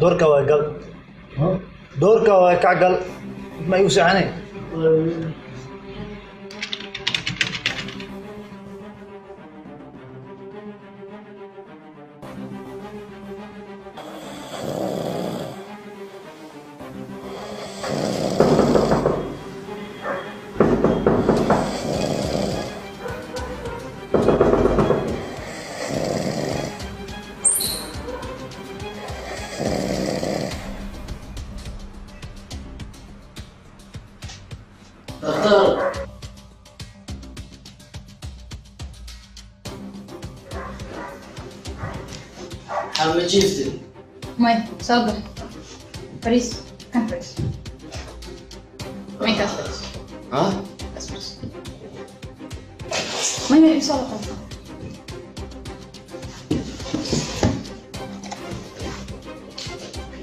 Doorka waa gal. Doorka waa kac gal. Ma igu seexanay. May soo gal. Fariis kan fariis. May kaas fariis. Ha? Kaas fariis. May may soo noqon.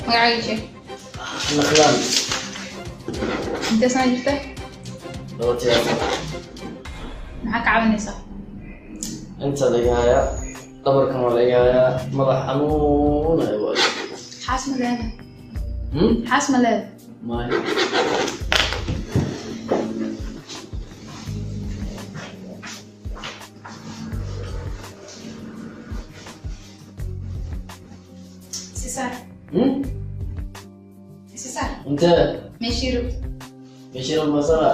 Magacaaga sheeg. Naqlaan. Intee sana jirta? 24. Maxaa ka caawinaysaa? Inta laga hayaa dhabarkan waa laga hayaa madax xanuunaya waa. Xaas ma leedahay? Xaas ma leedahay? Maya. Isi saar. Isi saar. Intee? Meeshii rabto. Meeshii rabto ma saara?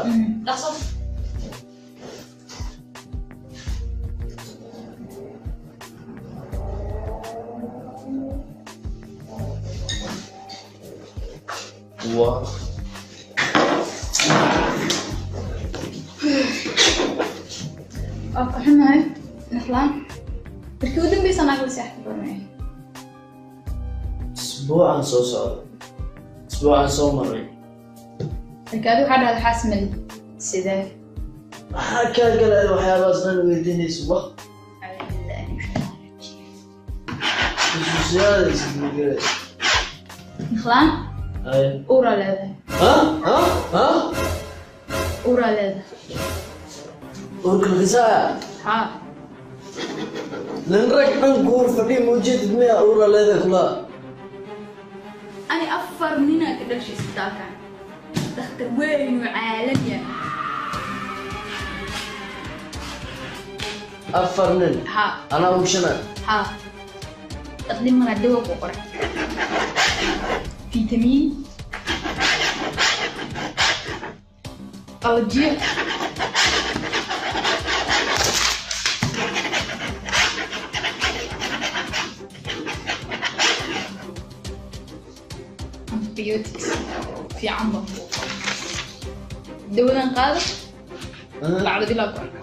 Dhaqso. Waa. Waa ka xumahay Naqlaan. Markii ugu dambeysay anaga la seexday goormee? Isbuucan soo socda. Isbuucan soo maray. Marka adigu waxaa dhahday xaas mali. Sidee? Maxaa kaa galay waxyaabahaas dhan weydiinayso wax? Xusuusiyaadaysa buugalay. Naqlaan? Ay. Uraa leedahay. Ha? Ha? Ha? Uraa leedahay. Uurka lakisaa? Haa. Nin rag dhan kuur fadhiya ma ujeedid miya uura leedahay kula? Ani 4 ninaa ka dhashay isbitaalkan. Dhakhtar weyn oo caalami ah. 4 nin? Haa. Anaa ugu shana? Haa. Dad dhimanaa dawo ku qoray. Fitamiin. Qalajiyo. Antibiotics. Fiican baan kuu qoray. Dawadan qaado. Bacda bilaa ku arka.